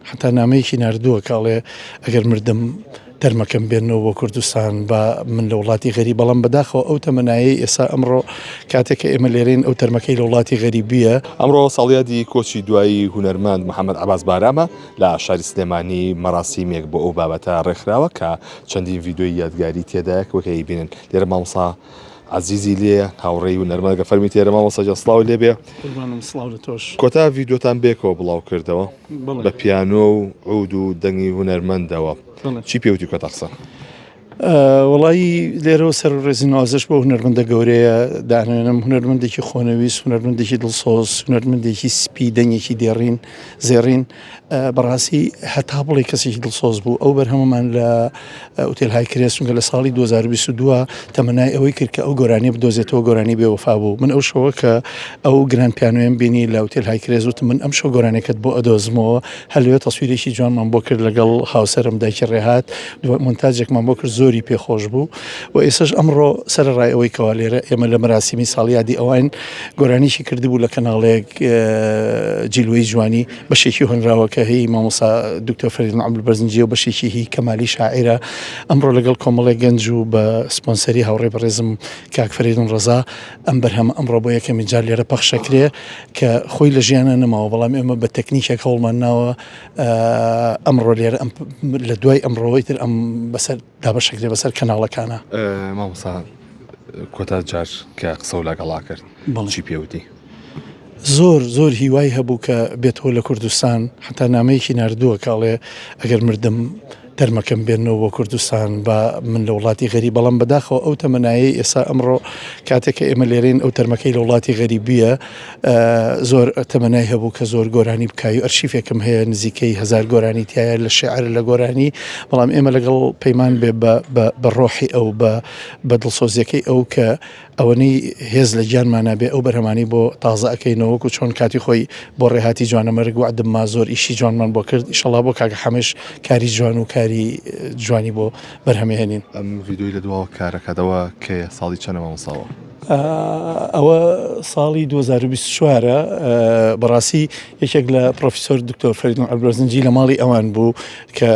حەتا نامەیەکی ناردووە کە ئەڵێ ئەگەر مردم تەرمەکەم بێننەوە بۆ کوردستان با من لە وڵاتی غەریب بەڵام بەداخەوە ئەو تەمەنایەی ئێستا ئەمڕۆ کاتێک کە ئێمە لێرەین ئەو تەرمەکەی لە وڵاتی غەریبییە. ئەمڕۆ ساڵیادی کۆچی دوایی هونەرمەند محەمەد عەباس بارامە لە شاری سلێمانی مەراسیمێک بۆ ئەو بابەتە ڕێکخراوە کە چەندین ڤیدیۆی یادگاری تێدایە کە وەک ئەیبینن لێرە مامۆستا عەزیزی لێیە هاوڕێی هونەرمەند گە فەرمی تێرە مامۆستا گیان سڵاو لێ بێ. قوربانم سڵاو لە تۆش. کۆتا ڤیدیۆتان بێکەوە بڵاو کردەوە بە پیانۆ و عود و دەنگی هونەرمەندەوە چی پێوتی کۆتا قسە؟ وەڵایی لێرەوە سەر ڕێزی نوازش بۆ هونەرمەندە گەورەیە دانێنم هونەرمەندێکی خۆنەویست هونەرمەندێکی دڵسۆز هونەرمەندێکی سپی دەنگێکی دێڕین زێڕین بەڕاستی هەتا بڵێ کەسێکی دڵسۆز بوو ئەو بەرهەمەمان لە ئوتێل های کرێس چونکە لە ساڵی 2022 تەمەنای ئەوەی کرد کە ئەو گۆرانیە بدۆزێتەوە گۆرانی بێوەفا بوو من ئەو شەوە کە ئەو گران پیانۆیم بینی لە ئوتێل های کرێز وتم من ئەم شەو گۆرانیەکەت بۆ ئەدۆزمەوە هەر لەوێ تەسویرێکی جوانمان بۆ کرد لەگەڵ هاوسەرم دایکی ڕێهات مۆنتاجێکمان بۆ کرد زۆری پێخۆش بوو و ئێسش ئەمڕۆ سەرەڕای ئەوەی کەوا لێرە ئێمە لە مەراسیمی ساڵیادی ئەوین گۆرانیشی کردبوو لە کەناڵێک جیلوەی جوانی بەشێکی هۆنراوەکە هی مامۆستا دکتۆر فەریدون عەبدولبەرزنجیە و بەشێکی هی کەمالی شاعیرە ئەمڕۆ لەگەڵ کۆمەڵێک گەنج و بە سپۆنسەری هاوڕێ بەڕێزم کاک فەریدون ڕەزا ئەم بەرهەمە ئەمڕۆ بۆ یەکەمین جار لێرە پەخشەکرێ کە خۆی لە ژیانە نەماوە بەڵام ئێمە بە تەکنیکێک هەوڵمان ناوە ئەمڕۆ لێرە لە دوای ئەمڕۆی تر ئەم بەسەر دابەشەکرێ بەسەر کەناڵەکانە. مامۆستا کۆتا جار کە قسەو لەگەڵا کرد چی پێوتی؟ زۆر زۆر هیوای هەبوو کە بێتەوە لە کوردستان حتا نامەیەکی ناردووە کە ئەڵێ ئەگەر مردم تەرمەکەم بێنەوە بۆ کوردستان با من لە وڵاتی غەریب بەڵام بەداخەوە ئەو تەمەنایەی ئێستا ئەمڕۆ کاتێک کە ئێمە لێرەین ئەو تەرمەکەی لە وڵاتی غەریبیە زۆر تەمەنای هەبوو کە زۆر گۆرانی بکای و ئەرشیفێکم هەیە نزیکەی هەزار گۆرانی تایە لە شعر لە گۆرانی بەڵام ئێمە لەگەڵ پەیمان بێ بە ڕۆحی ئەو بە بە دڵسۆزیەکەی ئەو کە ئەوەنەی هێز لە گیانمانا بێ ئەو بەرهەمانەی بۆ تازە ئەکەینەوە وەکو چۆن کاتی خۆی بۆ ڕێهاتی جوانەمەرگ وەعدم ما زۆر ئیشی جوانمان بۆ کرد ئیشەڵا بۆ کاکە حەمەش کاری جوان و کاری جوانی بۆ بەرهەمێنین. ئەم ڤیدیۆی لە دواوە کارەکات ئەوە کەیە ساڵی چەنە مامۆستا ئەوە؟ ئەوە ساڵی 2024 بەڕاستی یەکێک لە پرۆفیسۆر دکتۆر فەریدون عەبدولبەرزنجی لە ماڵی ئەوان بوو کە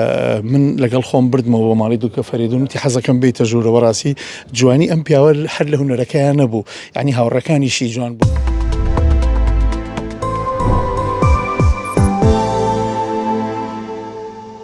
من لەگەڵ خۆم بردمەوە بۆ ماڵی دکتۆر فەریدون وتی حەزەکەم بێیتە ژوورەوە ڕاستی جوانی ئەم پیاوە هەر لە هونەرەکەیان نەبوو یعنی هاوڕێکانیشی جوان بوو.